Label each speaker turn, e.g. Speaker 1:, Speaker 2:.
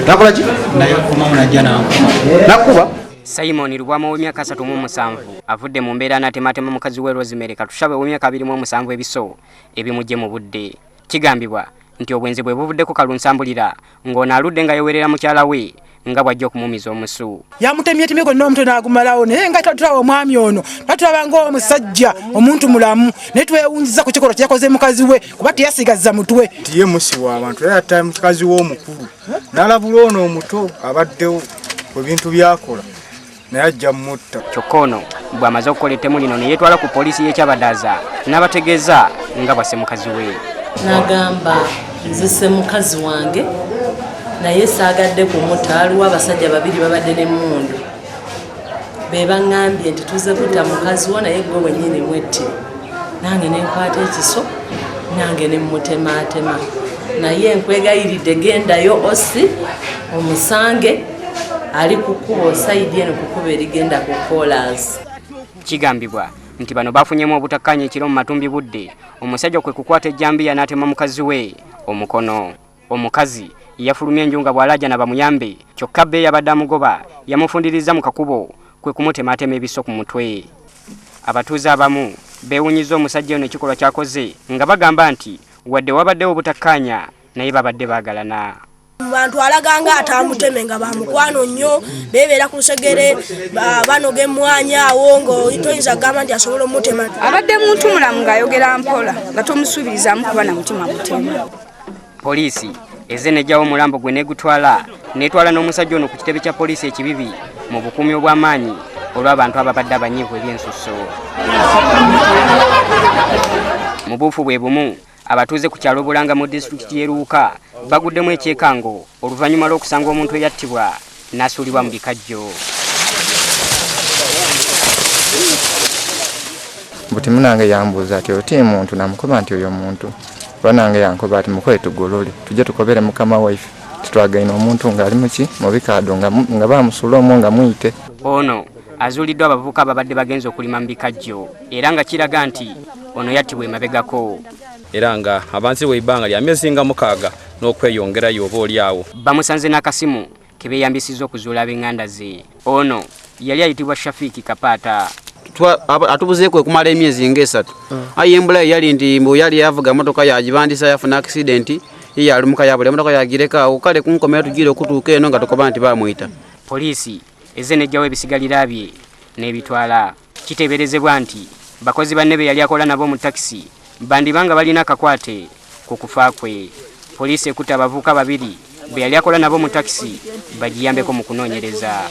Speaker 1: Nakola ki?
Speaker 2: Nakomawo najja nankuba.
Speaker 1: Nakuba.
Speaker 3: Simon Lubwama ow'emyaka 37 avudde mu mbeera n'atematema mukazi we Rosemary Katushabe ow'emyaka 27 ebiso ebimugye mu budde. Kigambibwa nti obwenzi bwe buvuddeko kalunsambulira ng'ono aludde nga yewerera mukyala we nga bw'ajja okumumiza omusu.
Speaker 4: Yamutemyetemye gwonna omutwe n'agumalawo, naye nga tulaba omwami ono twatulaba ng'omusajja omuntu mulamu, naye twewunziza ku kikolwa kyeyakoze mukazi we kuba teyasigazza mutwe.
Speaker 5: Nti ye musi w'abantu, era yatta mukazi we omukulu n'alabula ono omuto abaddewo ebintu by'akola, naye ajja mutta.
Speaker 3: Kyokka ono bw'amaze okukola ettemu lino ne yeetwala ku poliisi y'Ekyabadaaza n'abategeeza nga bw'asse mukazi we.
Speaker 6: N'agamba nzise mukazi wange naye saagadde kumutta, waliwo abasajja babiri babadde n'emmundu be baŋŋambye nti tuze kutta mukazi wo, naye gwe wennyini mwettire. Nange ne nkwata ekiso nange ne mmutemaatema, naye nkwegayiridde gendayo osi omusange ali ku kkubo sayidi eno ku kkubo erigenda ku koolaasi.
Speaker 3: Kigambibwa nti bano bafunyemu obutakkaanya ekiro mu matumbi budde, omusajja kwe kukwata ejjambiya n'atema mukazi we omukono. Omukazi yafulumya enju nga bw'alaajana bamuyambe, kyokka bbe yabadde amugoba yamufundiriza mu kakubo kwe kumutemaatema ebiso ku mutwe. Abatuuze abamu beewunyizza omusajja ono ekikolwa ky'akoze nga bagamba nti wadde wabaddewo obutakkaanya naye babadde baagalana.
Speaker 7: Bantu alaga nga atamuteme nga bamukwano nnyo, bebeera ku lusegere, banoga emmwanyi awo nga toyinza kugamba nti asobola omutema.
Speaker 8: Abadde muntu mulamu ng'ayogera mpola nga tomusuubirizaamu kuba na mutima mutema.
Speaker 3: Poliisi ezze n'eggyawo omulambo gwe n'egutwala n'etwala n'omusajja ono ku kitebe kya poliisi ekibibi mu bukuumi obw'amaanyi olw'abantu ababadde abanyiivu eby'ensusso. Mu buufu bwe bumu, abatuuze ku kyalo Bulanga mu disitulikiti y'e Luuka baguddemu ekyekango oluvannyuma lw'okusanga omuntu eyattibwa n'asuulibwa mu bikajjo.
Speaker 9: Buti munange yambuuza ati oti muntu, namukoba nti oyo muntu, kuba nange yankoba ati mukole tugolole tujje tukobere mukama waife titwagaine omuntu ng'ali muki mu bikaado nga bamusula omwo nga muyite.
Speaker 3: Ono azuuliddwa abavubuka ababadde bagenze okulima mu bikajjo era nga kiraga nti ono yattibwa emabegako.
Speaker 10: Era nga abanzibwa ebbanga lya myezi nga 6 n'okweyongerayo oba oli awo.
Speaker 3: Bamusanze n'akasimu ke beeyambisizza okuzuula ab'eŋŋanda ze. Ono yali ayitibwa Shafiiki Kapaata.
Speaker 11: Atubuzeeko okumala emyezi ng'esatu. Aye embula yali nti mbu yali yavuga motoka yagibandisa yafuna accident, ye yalumuka yabula emotoka yagireka awo, kale kunkomera tugiire okutuuka eno nga tukoba nti bamuyita.
Speaker 3: Poliisi ezze n'eggyawo ebisigalira bye n'ebitwala. Kiteeberezebwa nti bakozi banne be yali akola nabo mu takisi bandiba nga balina akakwate ku kufa kwe. Poliisi ekutte abavubuka babiri be yali akola nabo mu takisi bagiyambeko mu kunoonyereza.